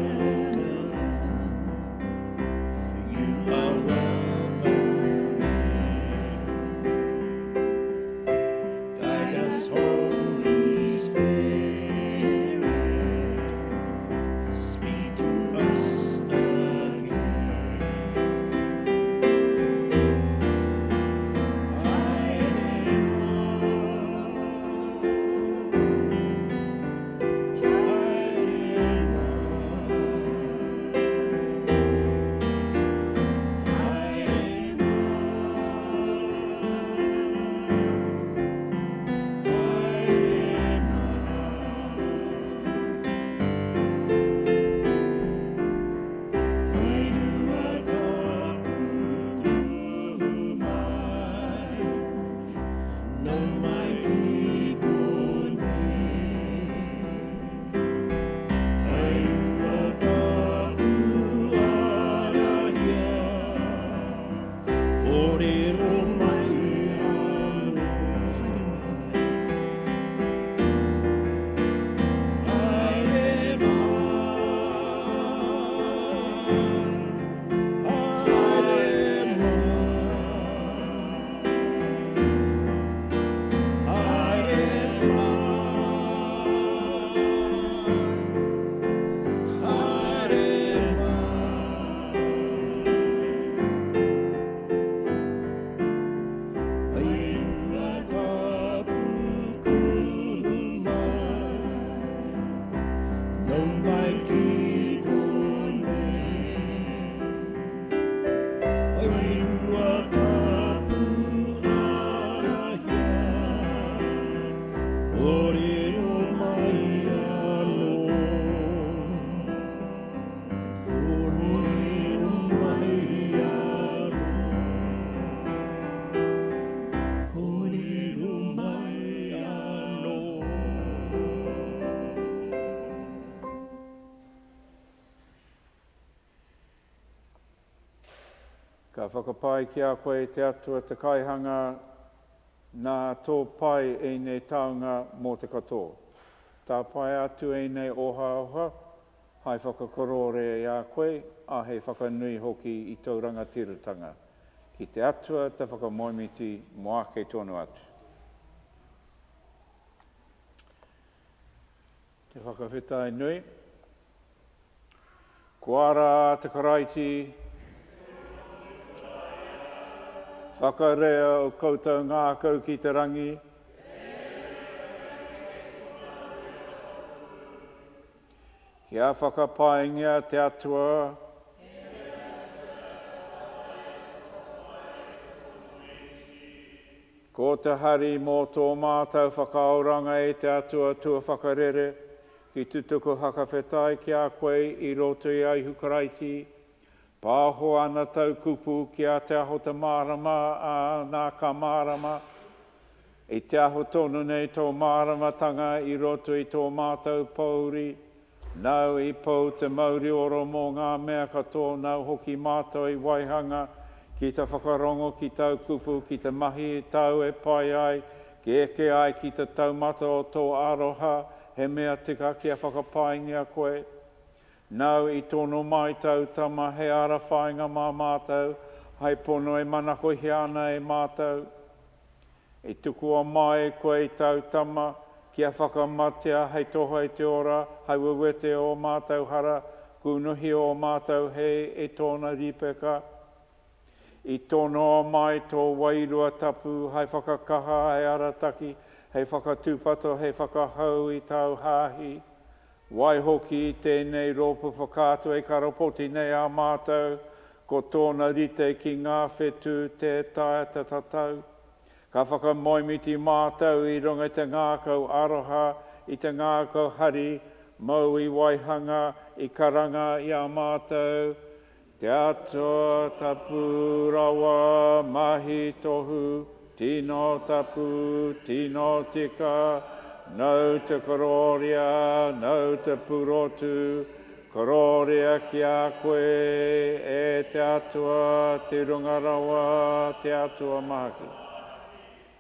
welcome. You are welcome here. Guide us, Holy Spirit. Speak to us again. Haere mai. Haere mai. Haere mai. Haere mai. Wairua tapu kuhu mai, nau mai ki konei. Wairua tapu arahia, kōrero mai anō. Haere mai, haere mai, haere mai, haere mai. Wairua tapu kuhu mai, nau mai ki konei. Wairua tapu arahia, kōrero mai anō. Kōrero mai anō. Kōrero mai anō. Ka whakapai ki a koe te Atua te kaihanga, Nā tō pai ēnei taonga mō te katoa. Tāpaea atu ēnei ohaoha hai whakakorōria i a koe, ā, hei whakanui hoki i tōu rangatiratanga. Ki te Atua te whakamoemiti mō ake tonu atu. Te whakawhetai nui. Ko ara te Karaiti. Whakarea o koutou ngākau ki te rangi. Kia whakapaingia te Atua. Ko te hari mō tō mātou whakaoranga e te Atua tuawhakarere, ki te tuku hakawhetai ki a koe i roto i a Ihu Karaiti, pāho ana tau kupu ki a Te Aho Te Mārama, ā, nā ka mārama. I te aho tonu nei tō māramatanga i roto i tō mātou pōuri, Nāu i pou te mauri ora mō ngā mea katoa nāu hoki mātou i waihanga ki te whakarongo ki tāu kupu, ki te mahi i tāu e pai ai, ki eke ai ki te taumata o tō aroha, he mea tika kia whakapaingia koe. Nāu i tono mai tāu Tama hei ara whāinga mā mātou, hai pono e manakohia ana e mātou. I tukua mai e koe i tāu Tama, kia whakamatea hei toha i te ora, hei wewete ō mātou hara, kūnuhi ō mātou hē e tōna rīpeka. I tonoa mai tō Wairua Tapu hei whakakaha, hei arataki, hei whakatūpato, hei whakahau i tāu Hāhi. Waihoki i tēnei rōpū whakaatu e karapoti nei a mātou, Ko tōna rite ki ngā whetū tē taea te tatau. Ka whakamoemiti mātou i runga i te ngākau aroha, i te ngākau hari, mōu i waihanga, i karanga i a mātou, Te Atua tapu rawa, mahi tohu, tino tapu, tino tika, nau te korōria, nau te purotu, Korōria ki a koe, e te Atua, te Runga Rawa, te Atua Mahaki.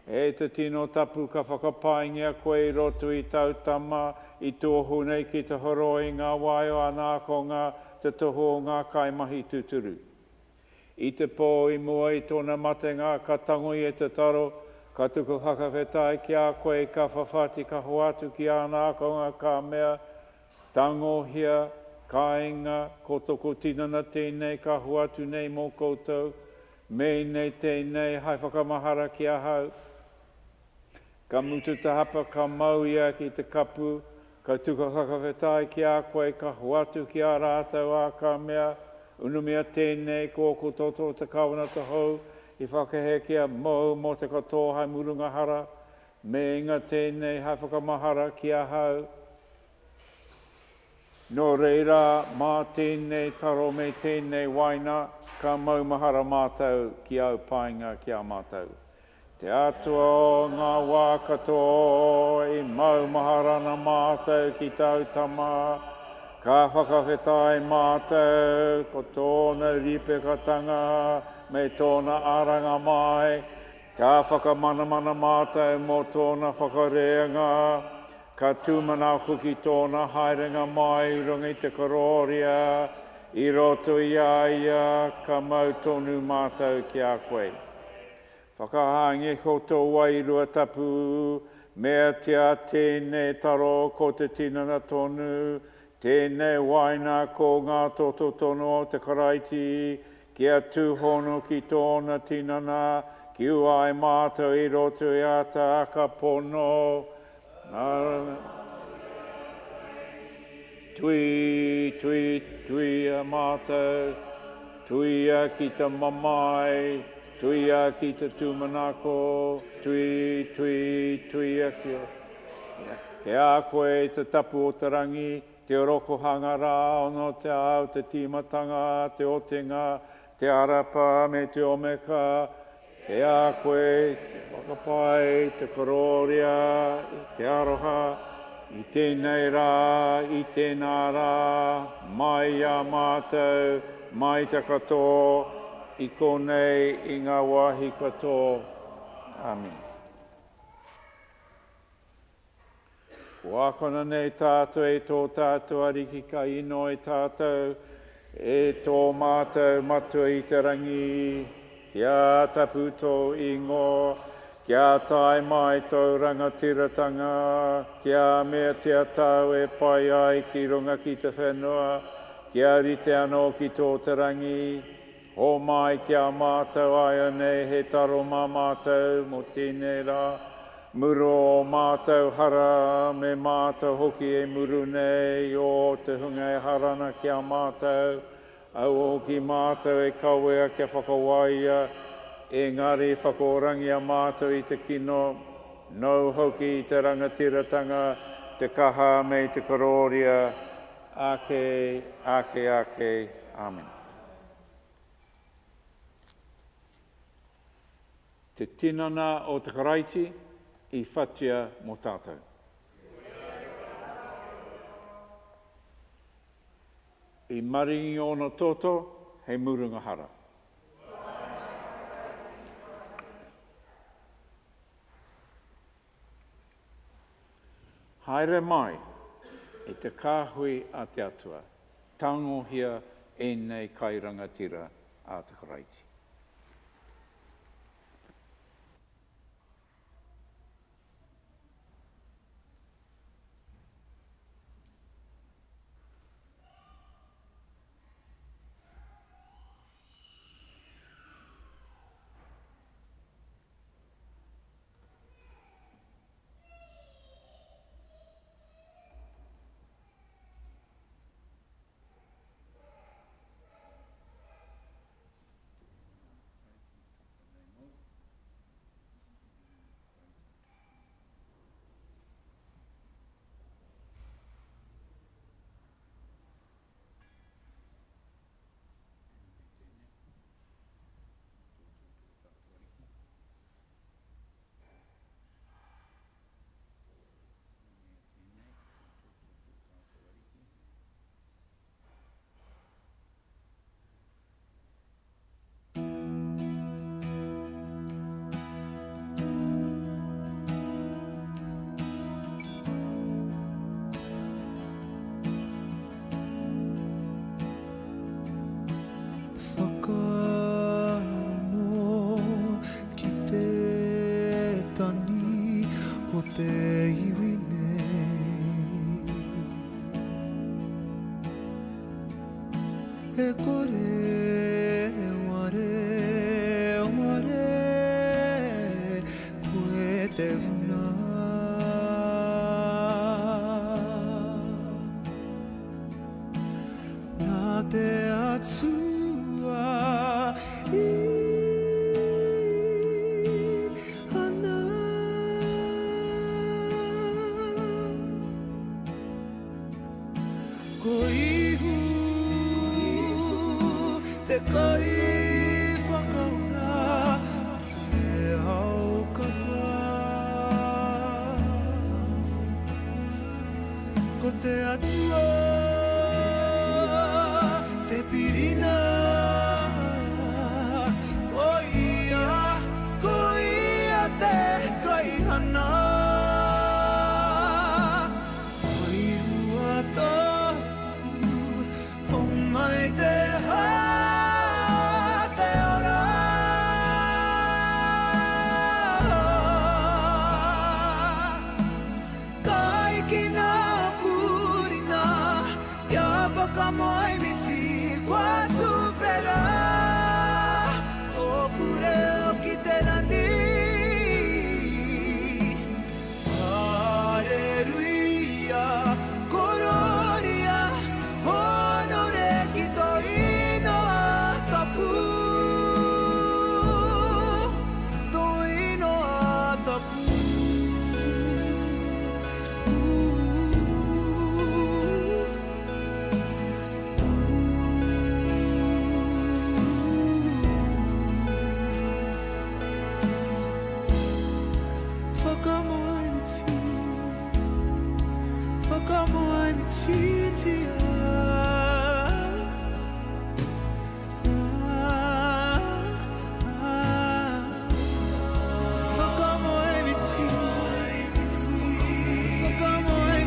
E te Tino Tapu ka whakapaingia koe i roto i tau Tama, i tuohu nei ki te horoi i ngā wae o ana ākonga, te tohu o ngā kaimahi tūturu. I te pō i mua i tōna matenga ka tango ia te taro, ka tuku whakawhetai ki a koe, ka whawhati, ka hoatu ki āna ākonga, ka mea, Tangohia, kainga, ko toko tinana tēnei ka hoatu nei mō koutou, mēnei tēnei hai whakamahara ki ahau. Ka mutu te hapa ka mau ia ki te kapu, ka tuka whakawhetai ki a koe, ka hoatu ki a rātou, ā, ka mea, Unumia tēnei, ko ōku toto te kāwanata hou i whakahekea mōu mō te katoa hai murunga hara, Meinga tēnei hai whakamahara ki ahau. Nō reira, mā tēnei taro me tēnei waina, ka maumahara mātou ki āu painga ki a mātou. Te Atua o ngā wā katoa, i maumahara ana mātou ki tāu Tama, ka whakawhetai mātou ko tōna rīpekatanga me tōna aranga mai, Ka whakamanamana mātou mō tōna whakareanga, ka tūmanako ki tōna haerenga mai i runga i te korōria, i roto i a ia ka mau tonu mātou ki a koe. Whakahaangia ko tō Wairua Tapu, meatia tēnei taro ko te tinana tonu, tēnei waina ko ngā toto tonu o te Karaiti, Kia tūhono ki tōna tinana, kiu ai mātou i roto i a tāka pono. Tui, tui, tuia mātou, tuia ki te mamae, tuia ki te tūmanako, tui, tui, tuia ki o. Kei a koe te tapu o te rangi, Te orokohanga rā ono te ao, te tīmatanga, te otinga, te arapa me te omeka, kei a koe te whakapae, te korōria, te aroha, i tēnei rā, i tēnā rā, mai i a mātou, mai te katoa, i konei, i ngā wāhi katoa. Āmine. Ko ākona nei tātou e tō tātou Ariki ka inoi tātou e tō mātou Matua i te rangi, kia tapu tō ingoa, kia tae mai tōu rangatiratanga, kia meatia tāu e pai ai ki runga ki te whenua, kia rite anō ki tō te rangi. Hōmai ki a mātou āianei he taro mā mātou mō tēnei rā. Muru ō mātou hara, me mātou hoki e muru nei ō te hunga e hara ana ki a mātou. Aua hoki mātou e kawea kia whakawaia, engari whakaorangia mātou i te kino, nōu hoki te rangatiratanga, te kaha me te korōria, ake, ake, ake. Āmine. Te tinana o te Karaiti i whatia mo tatou. I maringi ona toto hei murunga hara. Haere mai, e te kāhui a te Atua, tangohia ēnei kai rangatira a te Karaiti. Whakarongo ki te tangi o te iwi nei. E kore e ware, ware, koe te huna. Nā te Atua i ana. Ko Ihu te Kaiwhakaora o te ao katoa. Ko te Atua te pirina, ko ia, ko ia te kaihana. Wairua tapu, homai te hā, te ora. Kai ki nā kurina, kia whakamoemiti, kua tuwhera. Tōku reo ki te rangi. Hallelujah, kororia, honore ki tō inoa tapu. Tō inoa tapu. Whakamoemiti, whakamoemititia. Whakamoemiti, whakamoemititia.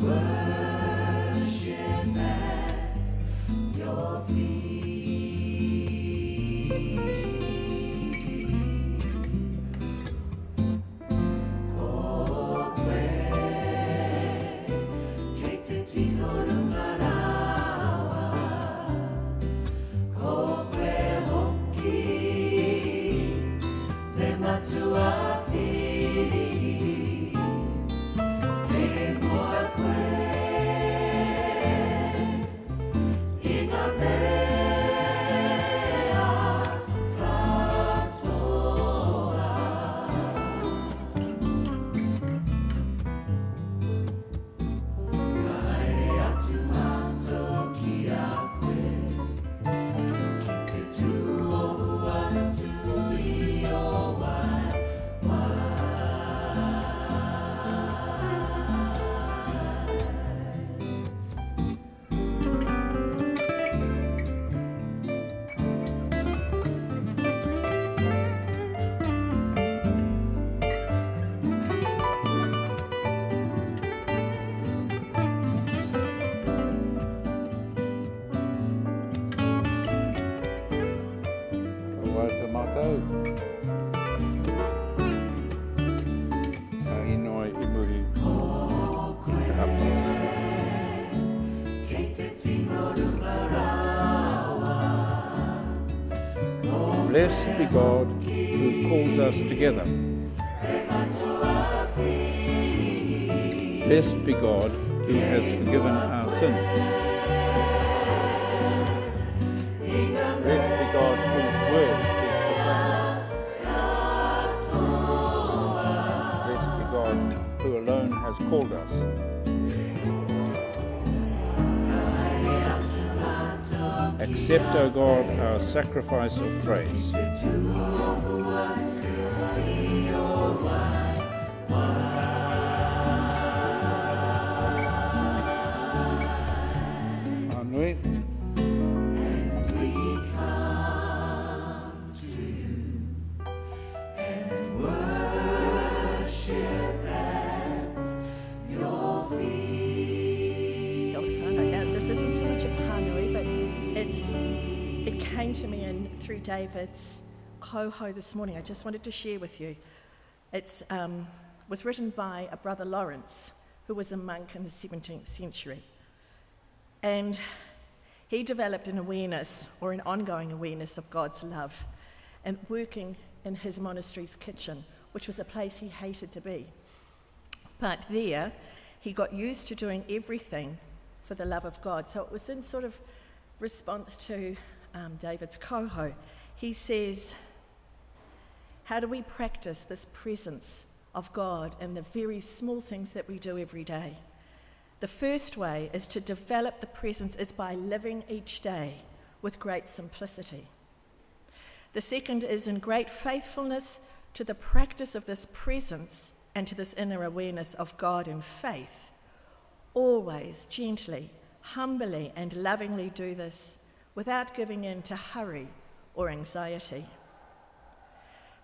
Worship at your feet. Ko koe, kei te tino runga rawa. Ko koe hoki, te matua piri. Kei mua koe, i ngā mea katoa. Ka haere atu mātou ki a koe, ki te tūohu atu i ō waewae. Ka waiata mātou. Ka inoi i muri i te hapa. Kei te tino runga rawa. Blessed be God who calls us together. Matua piri. Blessed be God who has forgiven our sin. Blessed be God whose word is proclaimed. Blessed be God who alone has called us. Accept, O God, our sacrifice of praise. Nui. And we come to you and worship at your feet. Kia ora whānau. Now, this isn't so much a pānui, but it came to me through David's koho this morning. I just wanted to share with you. It was written by a brother Lawrence, who was a monk in the 17th century. And he developed an awareness, or an ongoing awareness, of God's love, and working in his monastery's kitchen, which was a place he hated to be. But there, he got used to doing everything for the love of God. So it was in sort of response to David's koho. He says, how do we practice this presence of God in the very small things that we do every day? The first way is to develop the presence is by living each day with great simplicity. The second is in great faithfulness to the practice of this presence and to this inner awareness of God in faith. Always gently, humbly and lovingly do this without giving in to hurry or anxiety.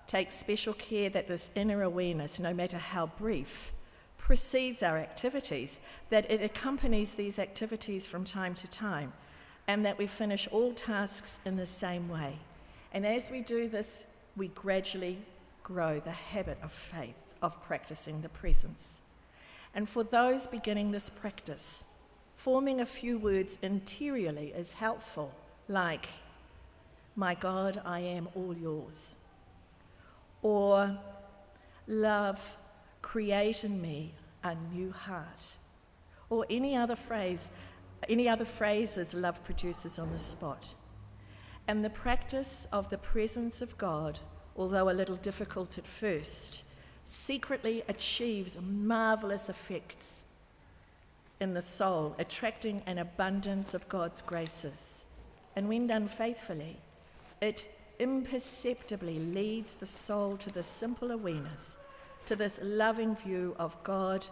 Take special care that this inner awareness, no matter how brief, precedes our activities, that it accompanies these activities from time to time, and that we finish all tasks in the same way. And as we do this, we gradually grow the habit of faith, of practicing the presence. And for those beginning this practice, forming a few words interiorly is helpful, like, My God, I am all yours. Or, Love, create in me a new heart. Or any other phrase, any other phrases love produces on the spot. And the practice of the presence of God, although a little difficult at first, secretly achieves marvelous effects in the soul, attracting an abundance of God's graces. And when done faithfully, it imperceptibly leads the soul to the simple awareness, to this loving view of God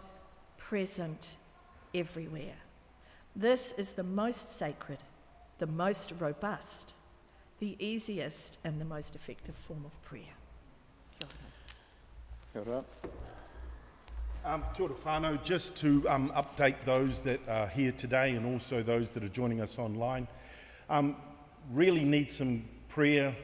present everywhere. This is the most sacred, the most robust, the easiest and the most effective form of prayer. Kia ora. Kia ora. Kia ora whānau, just to update those that are here today and also those that are joining us online. Really need some prayer.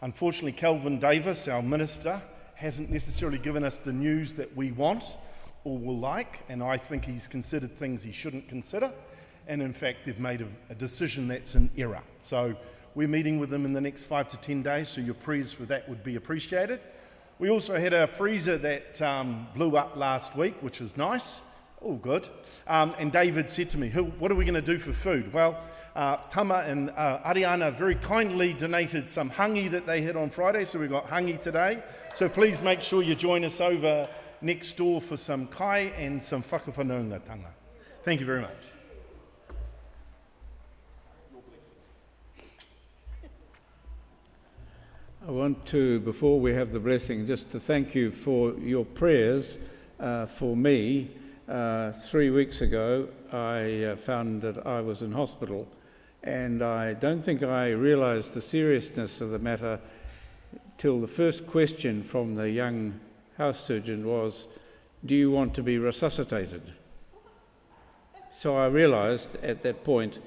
Unfortunately, Kelvin Davis, our minister, hasn't necessarily given us the news that we want or will like, and I think he's considered things he shouldn't consider, and in fact they've made a decision that's an error. So we're meeting with them in the next 5 to 10 days, so your prayers for that would be appreciated. We also had a freezer that blew up last week, which is nice. All good. And David said to me, what are we going to do for food? Well, Tama and Ariana very kindly donated some hangi that they had on Friday, so we got hangi today. So please make sure you join us over next door for some kai and some whakawhanaungatanga. Thank you very much. I want to, before we have the blessing, just to thank you for your prayers for me. 3 weeks ago, I found that I was in hospital, and I don't think I realised the seriousness of the matter till the first question from the young house surgeon was, do you want to be resuscitated? So I realised at that point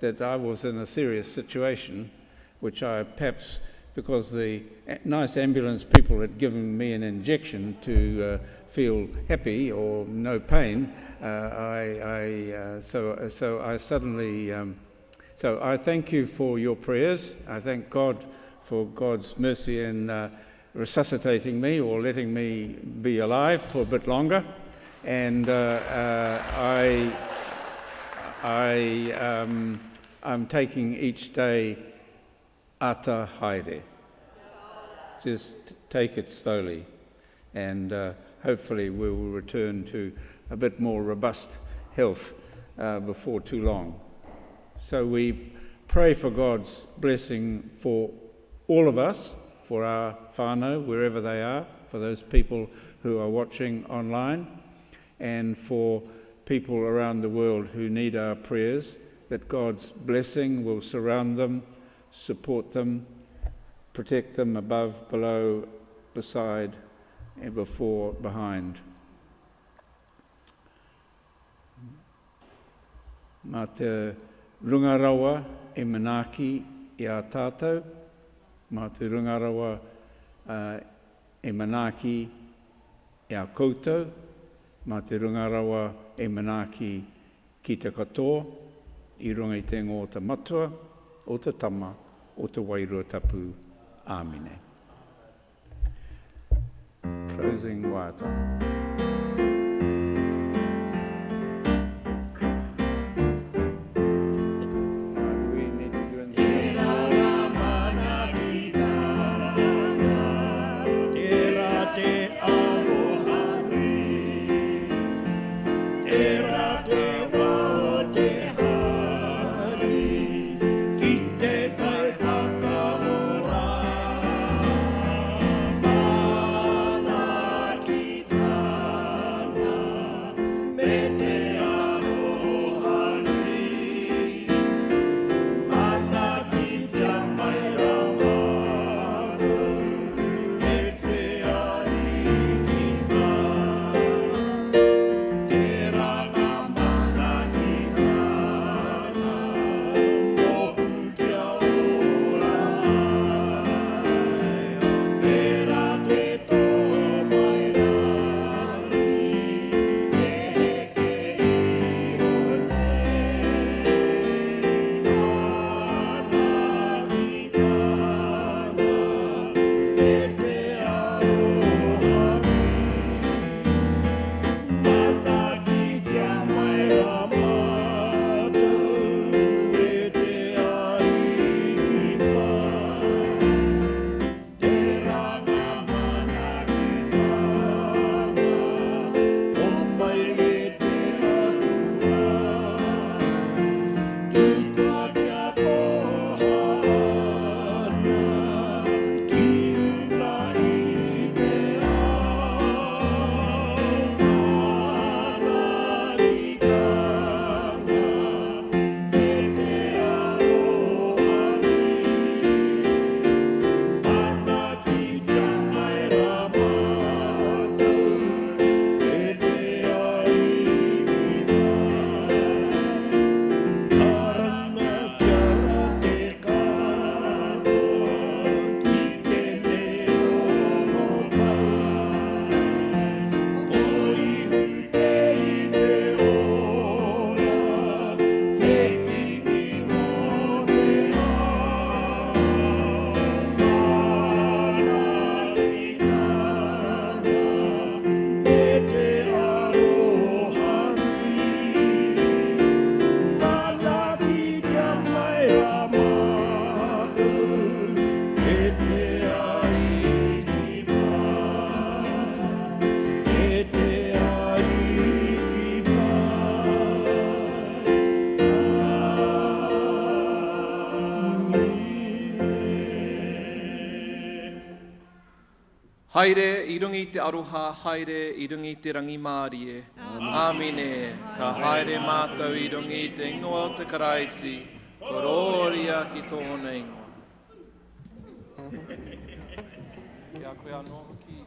that I was in a serious situation, which I perhaps, because the nice ambulance people had given me an injection to feel happy or no pain, so I thank you for your prayers. I thank God for God's mercy in resuscitating me or letting me be alive for a bit longer. And I'm taking each day ata haere. Just take it slowly, and hopefully we will return to a bit more robust health before too long. So we pray for God's blessing for all of us, for our whānau, wherever they are, for those people who are watching online, and for people around the world who need our prayers, that God's blessing will surround them, support them, protect them above, below, beside, and before, behind. Mā te runga rawa e manaaki i a tātou, mā te runga rawa e manaaki i a koutou, mā te runga rawa e manaaki ki te katoa, i runga i te ingoa o te matua, o te tama, o te wairua tapu. Āmine. Closing waiata. Mana ki Haere i runga i te aroha, haere i runga i te rangimārie. Āmine. Ka haere mātou i runga i te ingoa o te Karaiti, korōria ki tōna ingoa. Ki a koe anō hoki.